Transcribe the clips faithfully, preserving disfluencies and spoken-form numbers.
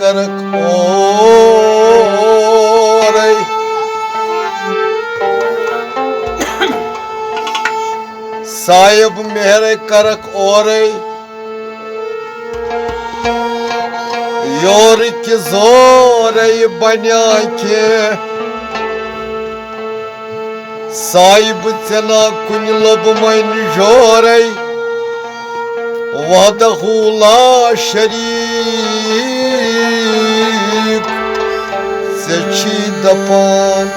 کرکھ اورے۔ صاحب مہرے کرکھ اورے۔ یورٕ کہِ زورے بنیا کینٛہہ۔ صاحب ژےٚ نا کُنہِ لوٚبہٕ مَے نِجورے۔ وحدہ لا شریک ژےٚ چھی دپان۔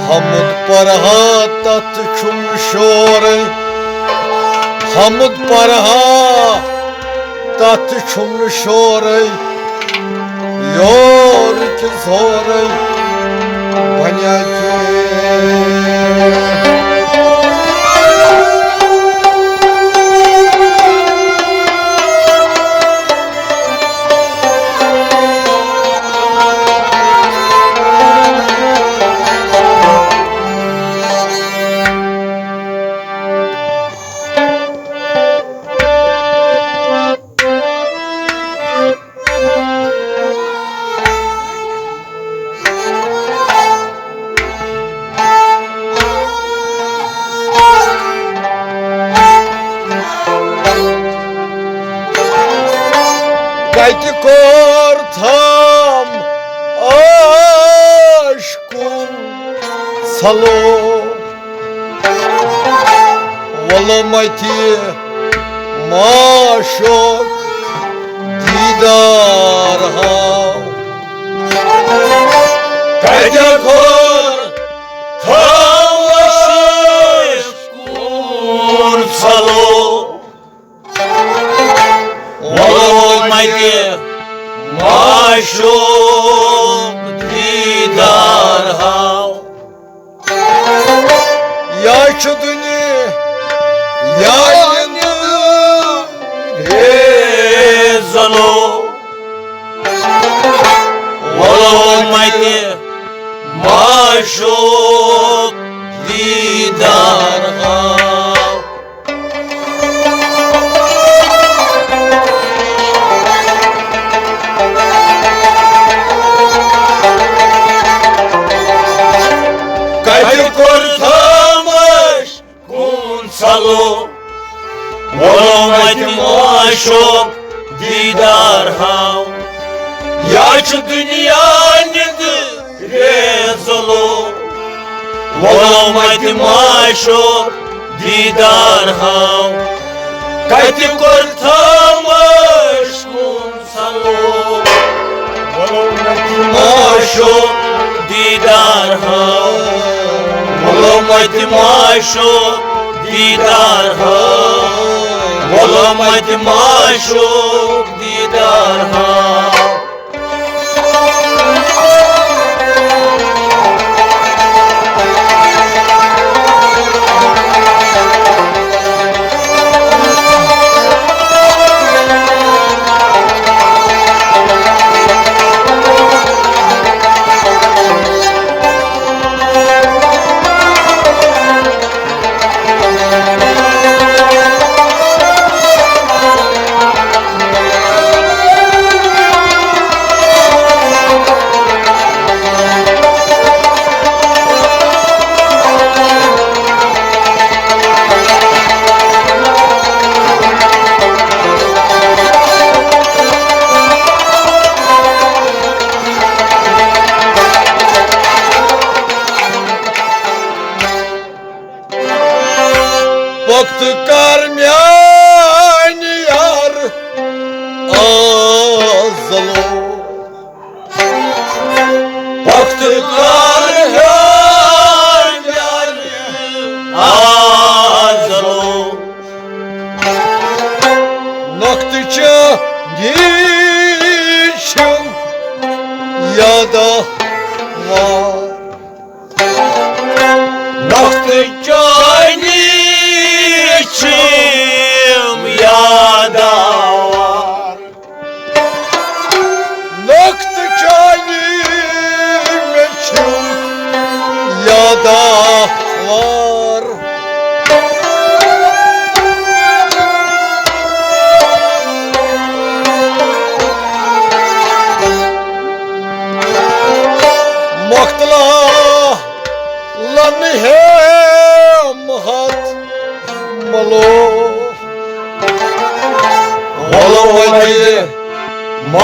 حمد پرہا تتھ چھُم شورے۔ حمد پرہا تتھ چھُم نہٕ شورے، یورٕ کہِ زورے بنیا کینٛہہ۔ کتہِ کوٚر تھام عٲشقُن ژھلو؟ وۄلو متہِ معشوق دیدار ہاو۔ کتہِ کوٚر تھام عٲشقُن ژھلو؟ وۄلو متہِ معشوق دیدار ہاو۔ یا چھُ دُنیا، یا نِندٕ ریزلو۔ وۄلو متہِ معشوق دیدار ہاو۔ کتہِ کوٚر تھام عٲشقُن ژھلو؟ وۄلو متہِ معشوق دیدار ہاو۔ یا چھُ دُنیا نِندٕ ریزلو؟ وۄلو متہِ معشوق دیدار ہاو۔ کتہِ کوٚر تھام عٲشقُن ژھلو؟ وۄلو متہِ معشوق دیدار ہاو۔ وۄلو متہِ معشوق دیدار ہاو۔ وۄلو متہِ معشوق دیدار ہاو۔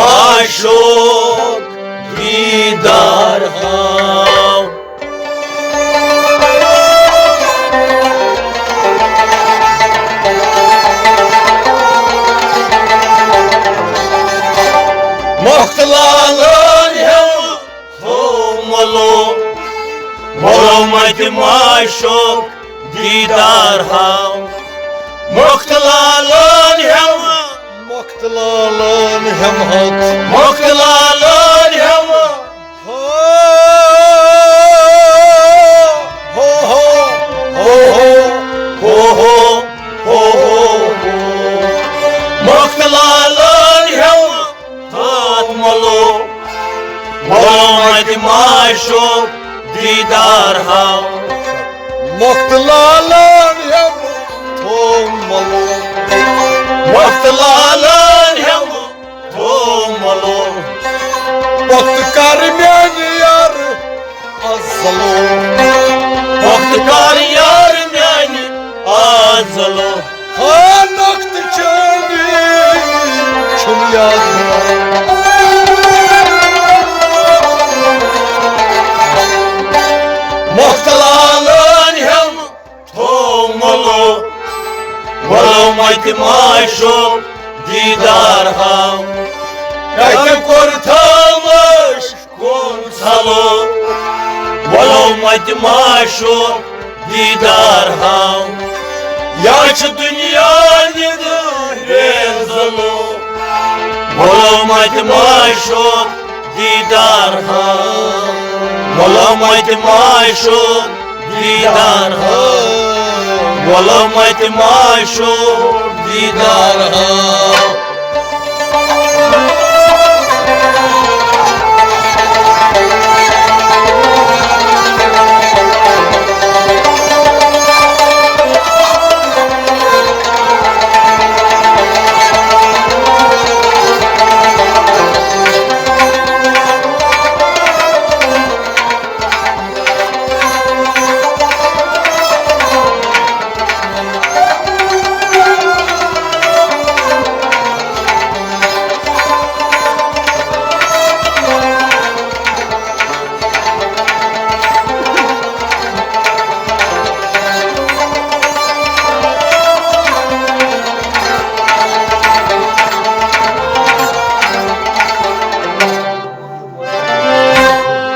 عاشق دیدار ہاو۔ مۄختہٕ لالن ہیوٚو تھوٚو مۄلو، ووٚنُم اَتہِ معشوق دیدار ہاو۔ مۄختہٕ لالن ہیوٚو، مۄختہٕ لالن ہیوٚو ہتھ، مۄختہٕ لالن ہیوٚو۔ ہو، ہو، ہو، ہو، ہو، ہو، ہو، ہو، ہو۔ مۄختہٕ لالن ہیوٚو تھوٚو مۄلو، ووٚنُم اَتہِ معشوق دیدار ہاو۔ مۄختہٕ لالن ہیوٚو تھوٚو مۄلو، مۄختہٕ لالن ہیوٚو تھوٚو مۄلو۔ پۄختہٕ کر میانہِ یارٕ ازلو۔ پۄختہٕ کر یارٕ میانہِ ازلو۔ ہا نۄختہٕ چٲنی چھُم یاد یِوان۔ مۄختہٕ لالن ہیوٚو تھوٚو مۄلو، ووٚنُم اَتہِ معشوق دیدار ہاو۔ تَتہِ کوٚر تھامش کوٚر ژھلو، ووٚنُم اَتہِ معشوق دیدار ہاو۔ یا چھُ دُنیا نِدٕ ریزلو، ووٚنُم اَتہِ معشوق دیدار ہاو۔ ووٚنُم اَتہِ معشوق دیدار ہاو، ووٚنُم اَتہِ معشوق دیدار ہاو۔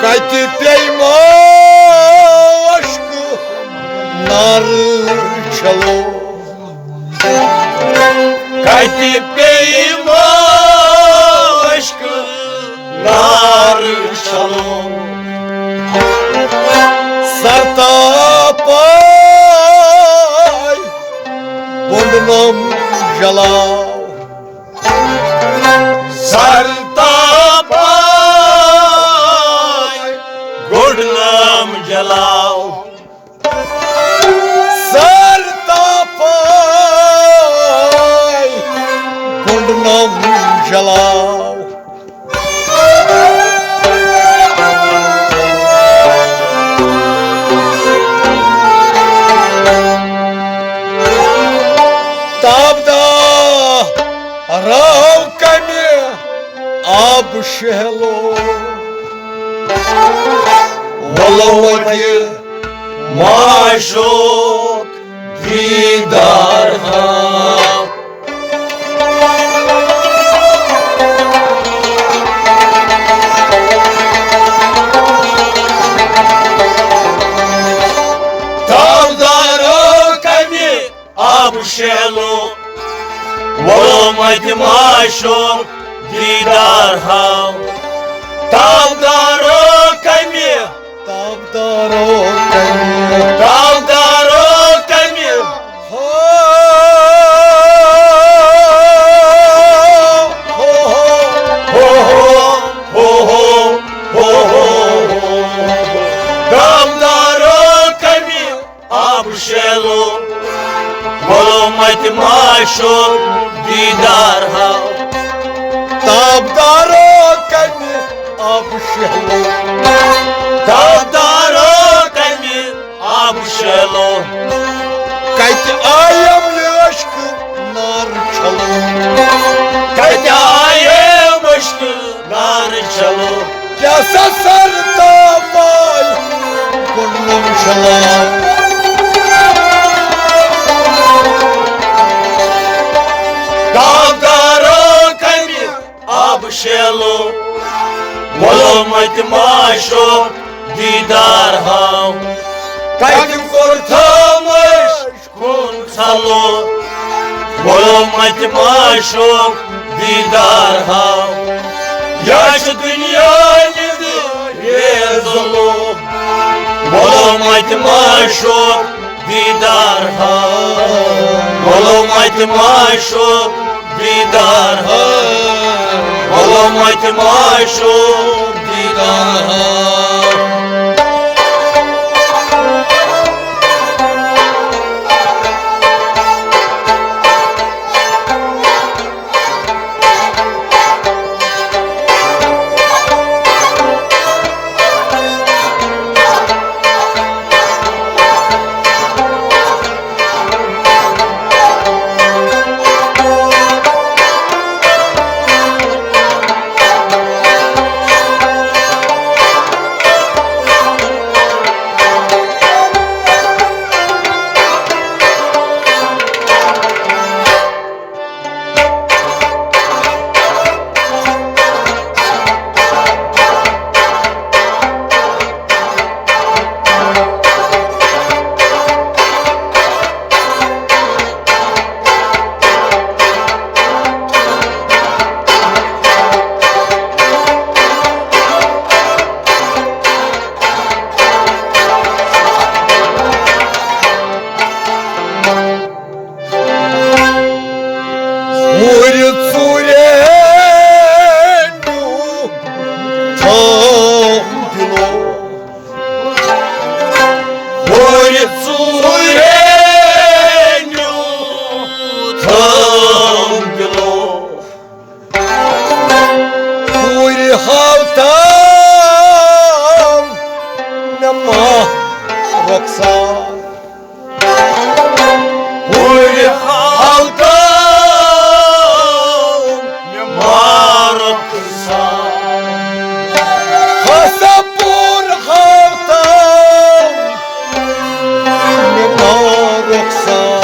کتہِ پیٚیہِ مشکہٕ نارٕ چھلو؟ کتہِ پیٚیہِ مشکہٕ نارٕ چھلو؟ سرتاپاے گوٚنٛڈنم جلاو۔ سرتاپاے گوٚنٛڈنم جلاو۔ سرتاپاے گوٚنٛڈنم جلاو۔ تابدار راو کمہِ آبہٕ شہلو؟ ولو اتہِ معشوق دیدار ہاو۔ تابدارو کمہِ آبہٕ شہلو، ووٚنُم اَتہِ معشوق دیدار ہاو۔ تابدارو کمہِ، تابدارو کمہِ، تابدارو کمہِ۔ ہو، ہو، ہو، ہو، ہو۔ تابدارو کمہِ آبہٕ شہلو، ووٚنُم اَتہِ معشوق دیدار ہاو۔ تابدارو کمہِ آبہٕ شہلو، تابدارو کمہِ آبہٕ شہلو۔ کتہِ آیم یہِ عشقہٕ نارٕ چھلو؟ کتہِ آیم عشقہٕ سا سر تاپال گوٚنڈم شلال۔ داغدارو کمہِ آب شیلو، وولو متہِ معشوق دیدار ہاو۔ کتہِ کوٚر تھامش خوٗن ژھلو، وولو متہِ معشوق دیدار ہاو۔ یا چھُ دُنیا نِندٕ ویزلو، وولو متہِ معشوق دیدار ہاو۔ وولو متہِ معشوق دیدار ہاو۔ وولو متہِ معشوق دیدار ہاو۔ ہورِ ژوٗرِ نیوٗ تھوٚو دِلو۔ ہورِ ژوٗرِ نیوٗ تھوٚو دِلو۔ ہورِ ہاو تام مےٚ ماہ رۄخسار۔ ہورِ ہاو تام مےٚ ماہ رۄخسار۔ ہسا پوٗر ہاو تام مےٚ ماہ رۄخسار۔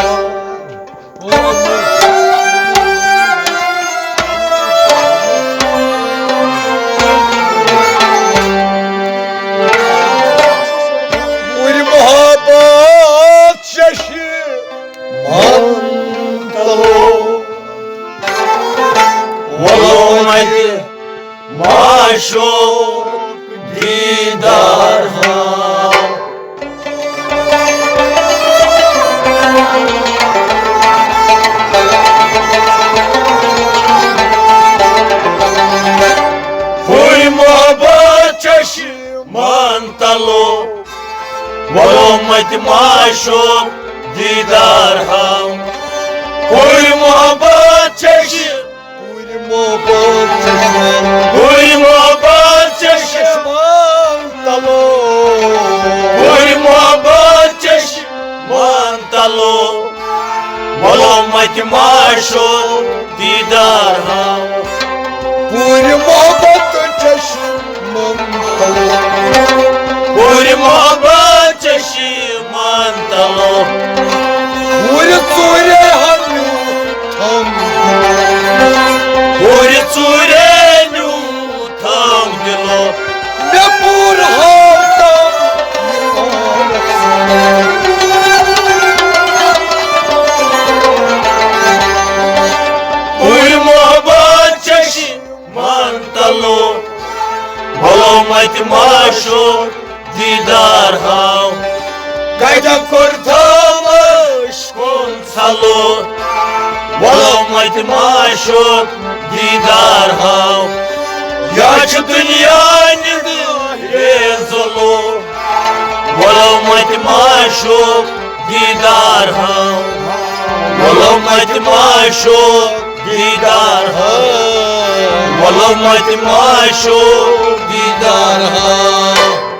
پوٗرِ محبت چشمن تلو، وولو متہِ معشوق دیدار ہاو۔ پوٗرِ محبت چشمن تلو، وولو متہِ معشوق دیدار ہاو۔ پوٗرِ محبت چشمن پوٗرِ محبت چشمن۔ پوٗرِ محبت چشمن تلو۔ پوٗرِ محبت چشمن تلو۔ وولو متہِ معشوق دیدار ہاو۔ پوٗرِ محبت چشمن تلو۔ پوٗرِ محبت چشمن من تلو۔ ہورِ ژوٗرِ ہن نیوٗ تھم دِلو۔ ہورِ ژوٗرِ نیوٗ تھم دِلو۔ مےٚ پوٗر ہاو تم۔ پوٗرِ محبت چشمن تلو۔ وولو متہِ معشوق دیدار ہاو۔ کتہِ کوٚر تھامش خوٗن ژھلو۔ وولو متہِ معشوق دیدار ہاو۔ یا چھُ دُنیا نِندٕ ویزلو۔ وولو متہِ معشوق دیدار ہاو۔ وولو متہِ معشوق دیدار ہاو۔ وولو متہِ معشوق دیدار ہاو۔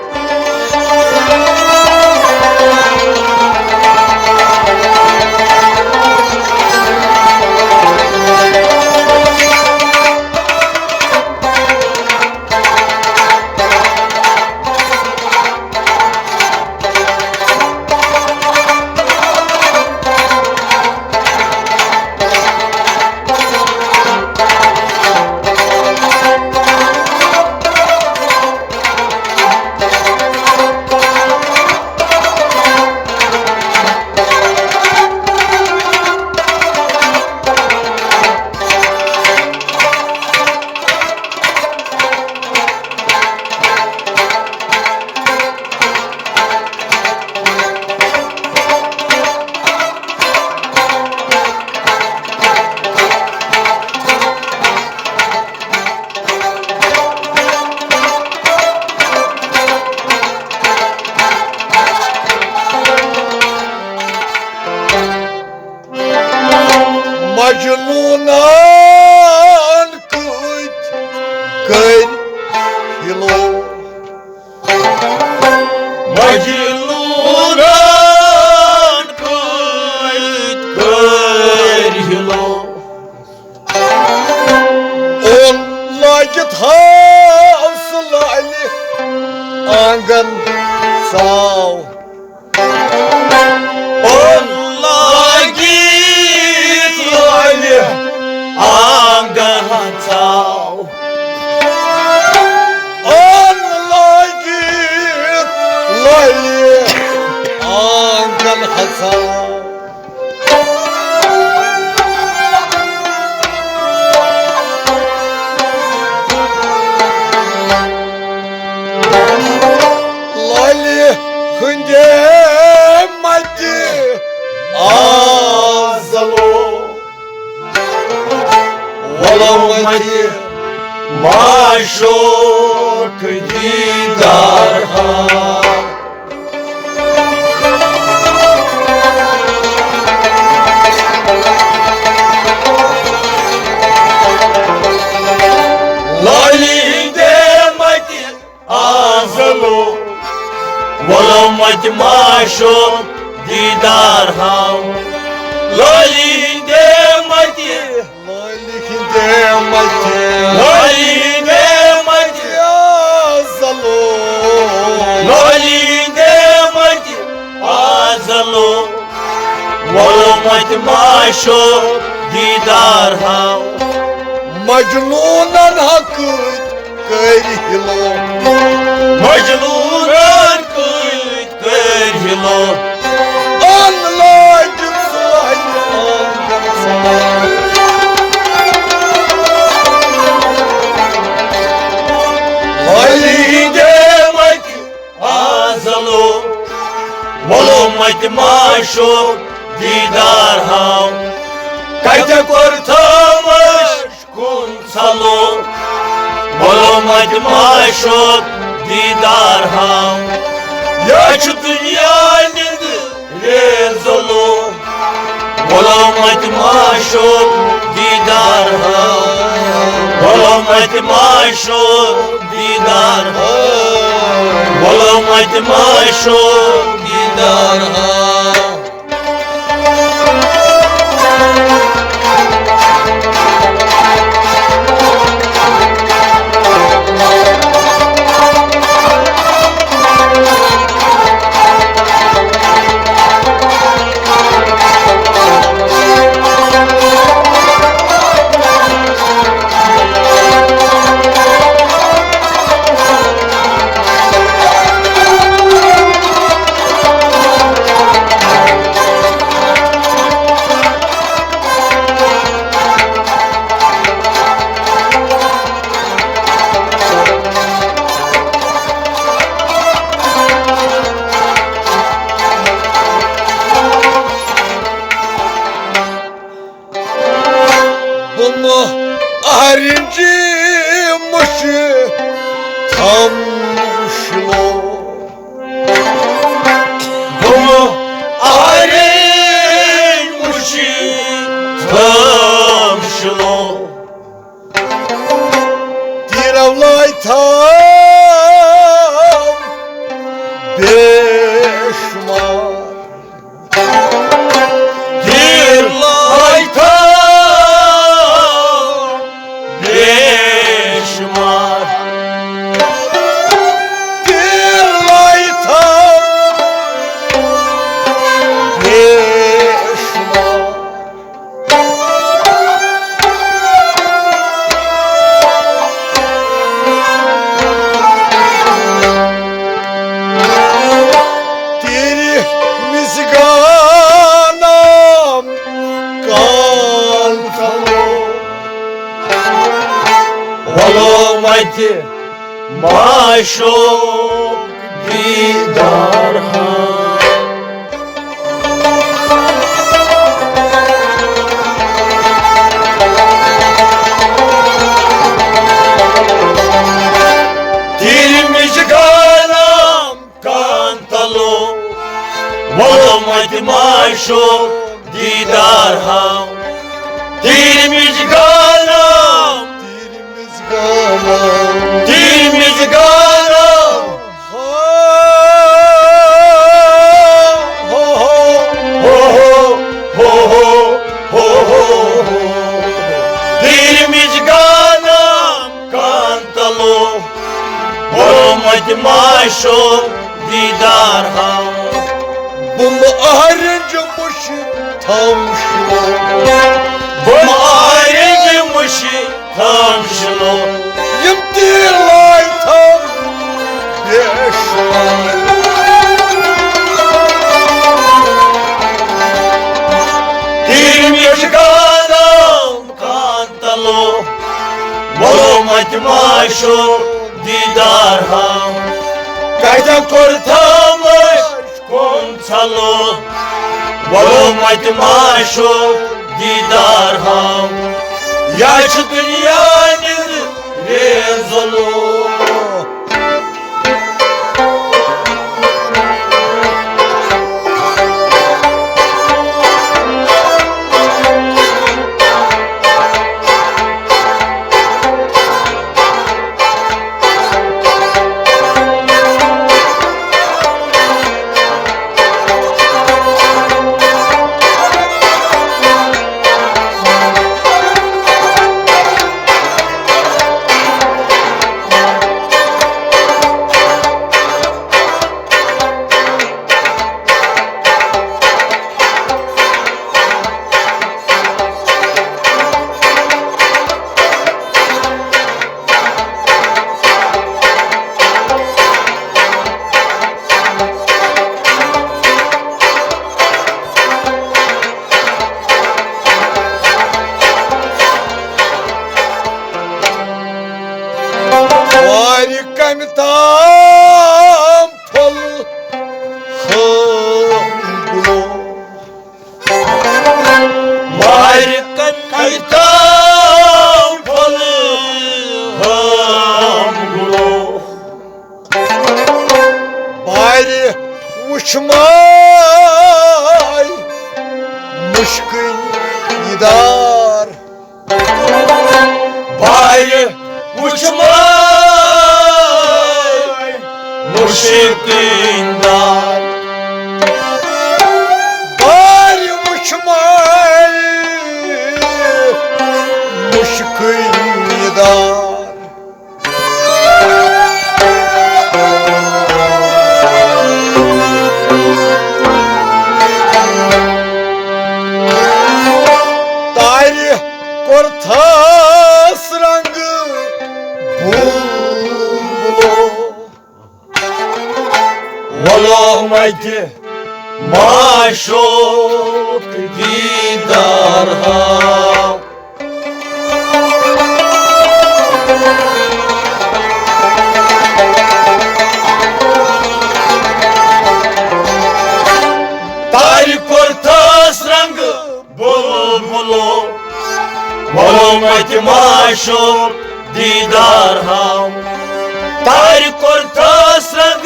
کٔرۍ ہِلو۔ مجنوٗنن کٔرۍ، کٔرۍ ہِلو۔ اوٚن لٲگِتھ ہاو سُہ لٲلہِ آنٛگن ژاو۔ اوٚن لٲگِتھ لٲلہِ آنٛگن ژاو۔ اوٚن لٲگِتھ لٲلہِ آنٛگن ژاو۔ لالہِ ہٕنٛدِ مَتہِ آز زلو، وَلو مَتہِ معشوق دیٖدار ہا۔ لٲلہِ ہٕنٛدِ مَتہِ آز زلو، وَلو مَتہِ معشوق دیٖدار ہاو۔ لٲلہِ ہٕنٛدِ مَتہِ، لٲلہِ ہٕنٛدِ مَتہِ، لٲلہِ ہٕنٛدِ مَتہِ آز زلو۔ لٲلہِ ہٕنٛدِ مَتہِ آز زلو، وَلو مَتہِ معشوق دیٖدار ہاو۔ مجنوٗنن ہا کٔرۍ، کٔرۍ ہِلو۔ مجنوٗنن کٔرۍ، کٔرۍ ہِلو۔ اوٚن لٲگِتھ سُہ لٲلہِ آنٛگن ژاو۔ لٲلہِ ہٕنٛدِ مَتہِ آز زلو، وَلو مَتہِ معشوق دیٖدار ہاو۔ کَتہِ کوٚر تھٲومٕژ کُن ژھلو، وَلو مَتہِ معشوق دیٖدار ہاو۔ یا چھُ دُنیا نِنٛدرِ زلو، وَلو مَتہِ معشوق دیٖدار ہاو۔ وَلو مَتہِ معشوق دیٖدار ہاو۔ وَلو مَتہِ معشوق دیٖدار ہاو۔ بُنہٕ آرِنجہِ مُشہِ تھم شِلو۔ بُنہٕ آرِنجہِ مُشہِ تھم شِلو۔ تیٖرو لٲے تھم بے شُمار۔ تیٖر لٲے تھم بے شُمار۔ تیٖر لٲے تھم بے شُمار۔ تیرِ مِس گانم کان تھلو۔ وَلو مَتہِ معشوق دیٖدار ہاو۔ تیرِ مِس گانم کان تھلو، وَلو مَتہِ معشوق دیٖدار ہاو۔ تیرِ مِس گانم، تیرِ مِس گانم اتہِ معشوق دیدار ہاو۔ بُمہٕ آرنج مُشہِ تھاو شِلو۔ بُمہٕ آرنج مُشہِ تھاو شِلو۔ یِم تیٖر لایہِ تھاو بے شُمار۔ تیٖر مِٹھِ گانو کان تلو، ووٚلُم اتہِ معشوق دیدار ہاو۔ کتٮ۪ن کوٚر تھامٕچ کُن ژھلو، ووٚلُم اتہِ معشوق دیدار ہاو۔ یا چھِ دُنیا نِنٛد ریزلو۔ وارِ کمہِ تام پھوٚل ہٲم گُلو۔ وارِ کمہِ تام پھوٚل ہٲم گُلو۔ بارِ وُچھماے مُشکٕنۍ یہِ دار۔ بارِ وُچھماے مُشکٕنۍ دار۔ بارِ وُچھماے مُشکٕنۍ یہِ دار۔ تارِ کوٚرتھس رنٛگ بُلبُلو۔ ووٚلُم اتہِ معشوق دیدار ہاو۔ تارِ کوٚرتھس رنٛگ بُلبُلو، ووٚلُم اتہِ معشوق دیدار ہاو۔ تارِ کوٚرتھس رنٛگ،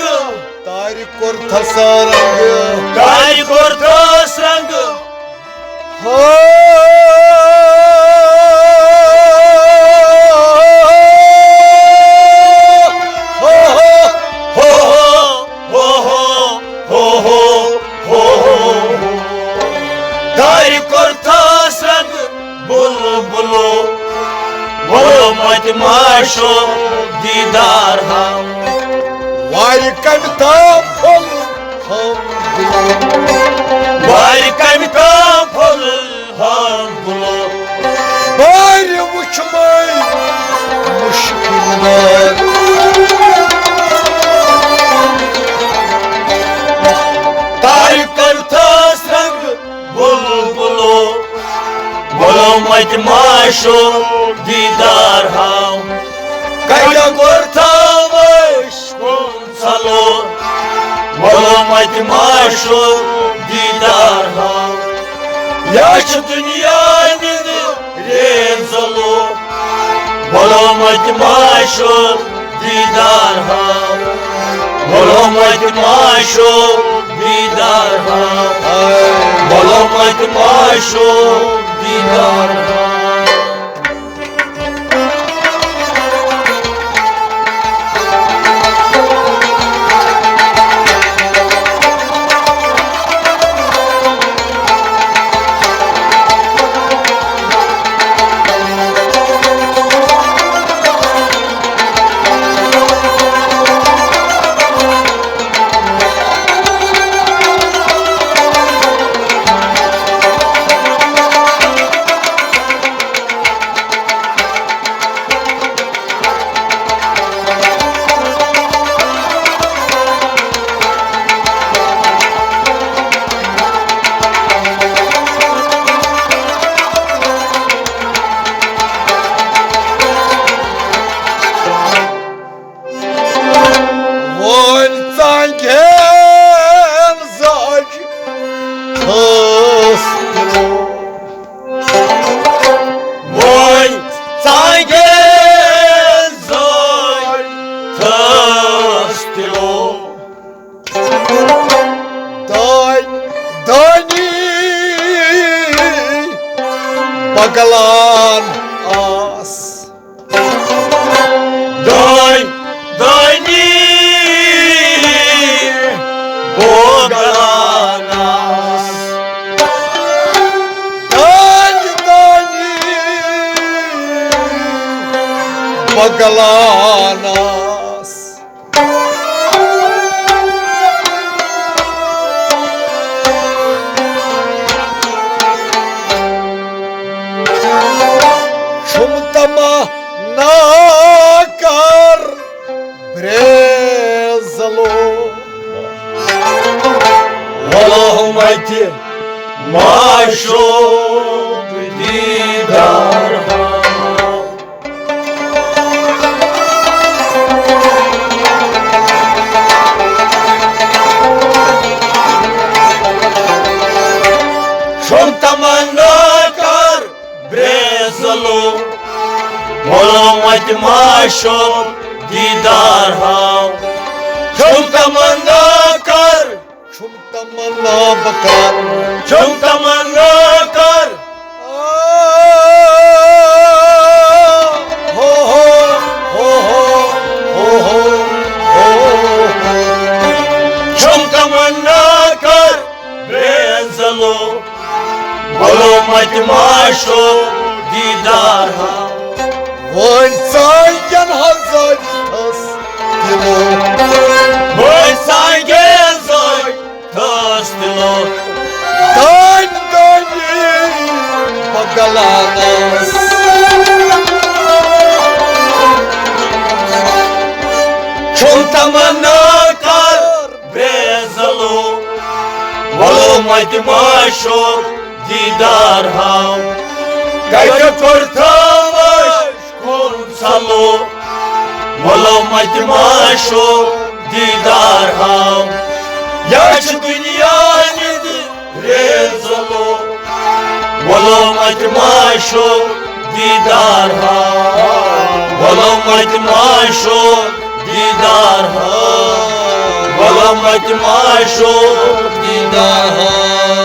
تارِ کوٚرتھس رنٛگ، تارِ کوٚرتھس رنٛگ۔ ہو، ہو، ہو۔ تارِ کوٚرتھس رنٛگ بُلبُلو، ووٚلُم اتہِ معشوق دیدار ہاو۔ وارِ کمہِ تام پھوٚل ہٲم گُلو۔ وارِ کمہِ تام پھوٚل ہٲم گُلو۔ بارِ وُچھماے مُشکٕنۍ دار۔ تارِ کوٚرتھس رنٛگ بُلبُلو، ووٚلُم اتہِ معشوق دیدار ہاو۔ کتٮ۪ن کوٚرتھس کُن ژھلو، ووٚلُم اتہِ معشوق دیدار ہاو۔ یا چھِ دُنیا نِنٛدرِ زلو، ووٚلُم اتہِ معشوق دیدار ہاو۔ ووٚلُم اتہِ معشوق دیدار ہاو۔ ووٚلُم اتہِ معشوق دیدار ہاو۔ لانس۔ چھُم تمنا کر بریزلو۔ وَلہٕ مَتہِ معشوق دیٖدار ہاو۔ چھُم تمنا کر بریزلو، وَلہٕ مَتہِ معشوق دیٖدار ہاو۔ چھُم تمنا کر، چھُم تمنا بہٕ کر، چھُم تمنا کر۔ آ، ہو، ہو، ہو، ہو، ہو، ہو، ہو۔ چھُم تمنا کر بریزلو، وَلہٕ مَتہِ معشوق دیٖدار ہاو۔ وۄنۍ ژانٛگٮ۪ن ہزارِ تھس تِلو۔ وۄنۍ ژانٛگٮ۪ن ہزارِ تھس تِلو۔ دانہِ دانہِ پگلانس۔ چھُم تمنا کر بریزلو، وَلہٕ مَتہِ معشوق دیٖدار ہاو۔ کَتہِ کوٚر تھامَش خوٗن ژھلو، وَلہٕ مَتہِ معشوق دیٖدار ہاو۔ یا چھِ دُنیا نِد ریزلو، وَلہٕ مَتہِ معشوق دیٖدار ہاو۔ وَلہٕ مَتہِ معشوق دیٖدار ہاو۔ وَلہٕ مَتہِ معشوق دیٖدار ہاو۔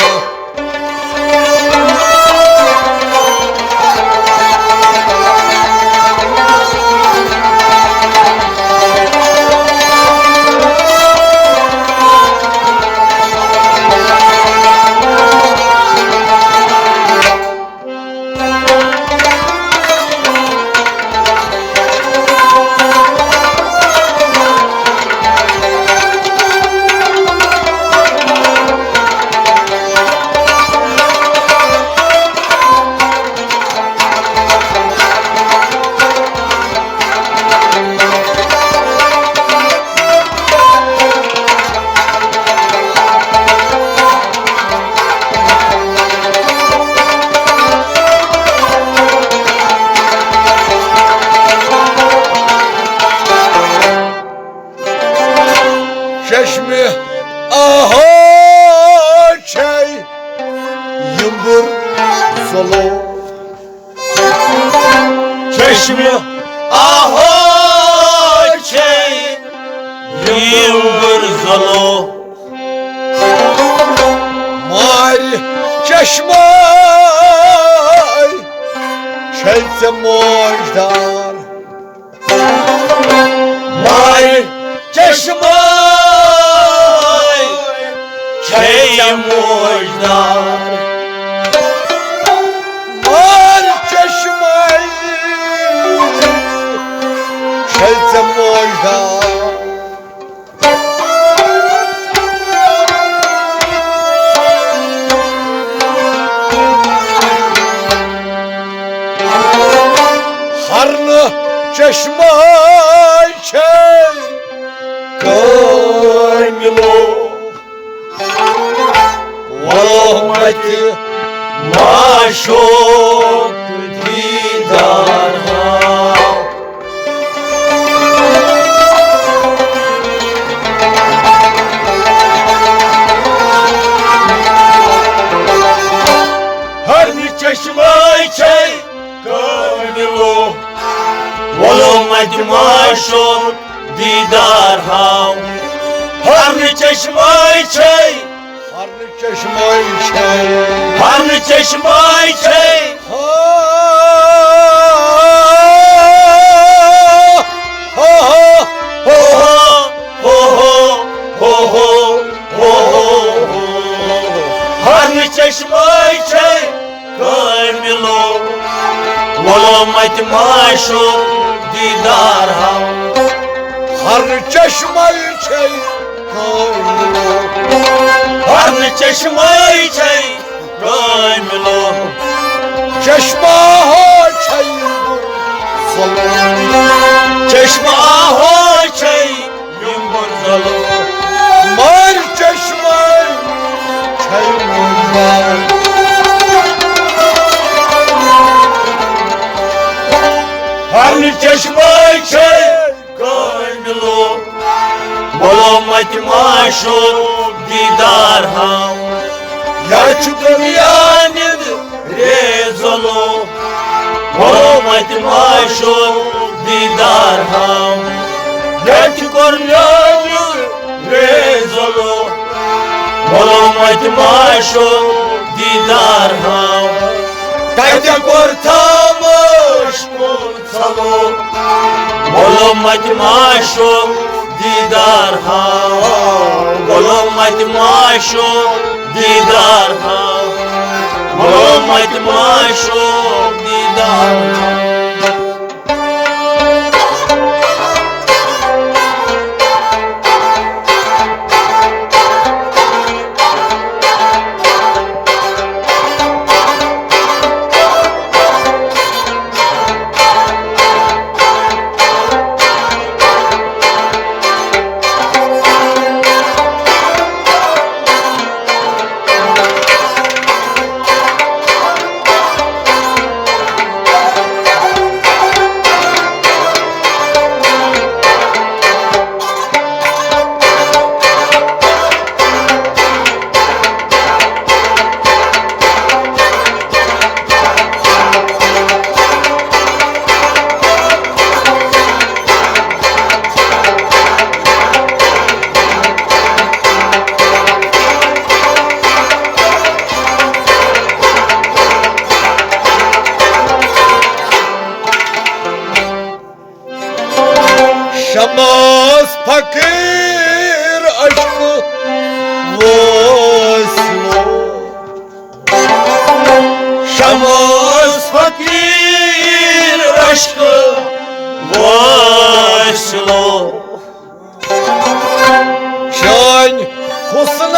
چشمِ آہو چھے یمبر زلو۔ چشمِ آہو چھے یمبر زلو۔ مارِ چشمے چھے ژےٚ موج دار۔ مارِ چشمے چھے موج دار۔ مارِ چشمے چھے ژےٚ موج دار۔ ہرنہٕ چشمے چھے کٲمِلو، وَلہٕ مَتہِ معشوق دیٖدار ہاو۔ ہرنہٕ چشمے چھے کٲمِلو، وَلہٕ مَتہِ معشوق دیٖدار ہاو۔ ہرنہٕ چشمے چھے، ہرنہٕ چشمے چھے، ہرنہٕ چشمے چھے۔ ہا، ہا، ہا، ہو، ہو، ہو، ہو، ہو، ہو، ہو، ہو۔ ہرنہٕ چشمے چھے کٲمِلو، وَلہٕ مَتہِ معشوق دیدار ہاو۔ ہر چشمے چھے کاملو۔ ہر چشمے چھے کاملو۔ چشمہ ہو چھے ظلم۔ چشمہ ہو چھے یِم بُت زلو۔ مگر چشمے چھے مُنبر۔ ہر چشمے چھے کاملو۔ ملومت معشوق دیدار ہاو۔ یا چھُ دنیا نِد ریزلو۔ ملومت معشوق دیدار ہاو۔ یتھ کوٚر نیوٗر ریزلو۔ ملومت معشوق دیدار ہاو۔ کتہِ کوٚر تھاموش کُن ژھلو۔ ملومت معشوق دیدار ہاو۔ ملومت معشوق دیدار ہاو۔ ملومت معشوق دیدار ہاو۔ شمس فقیر عشق وٲصلو۔ شمس فقیر عشق وٲصلو۔ چٲنۍ حسنن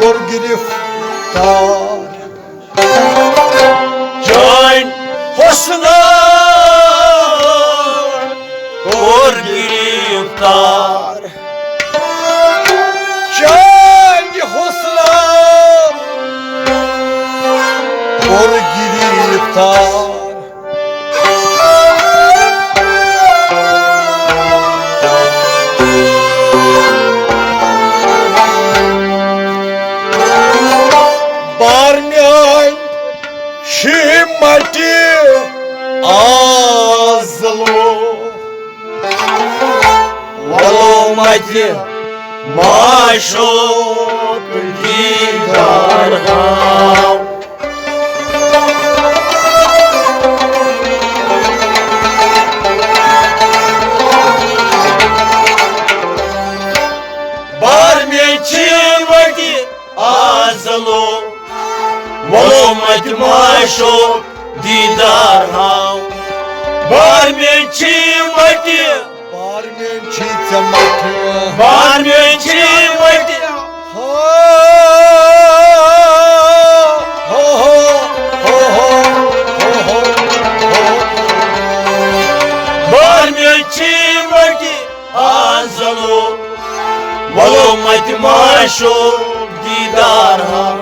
کوٚر گرفتار۔ چٲنۍ حسنن کوٚر گرفتار۔ چٲنۍ حسنن کوٚر گرفتار۔ بار میٲنۍ شیٖمٹہِ آزلو۔ ولو متہِ معشوق دیدار ہاو۔ بار مےٚ چھِ وتہِ آزلو، ولو متہِ معشوق دیدار ہاو۔ بار مےٚ چھِ وتہِ، بار مےٚ چھِ ژےٚ متہِ، بار مےٚ چھِ وتہِ۔ ہو، ہو، ہو۔ بار مےٚ چھِ وتہِ آزلو، ولو متہِ معشوق دیدار ہاو۔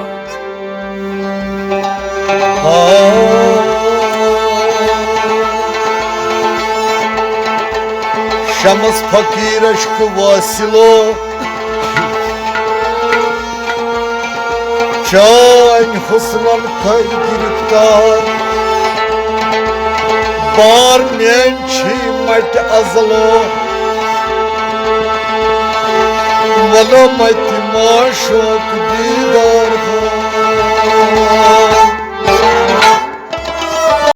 شمس فقیر عشق وٲصلو، چٲنۍ حسنن کٔرۍ گرفتار۔ بار میٲنۍ چھی مٹہِ ازلو، ولو متہِ معشوق دیدار ہاو۔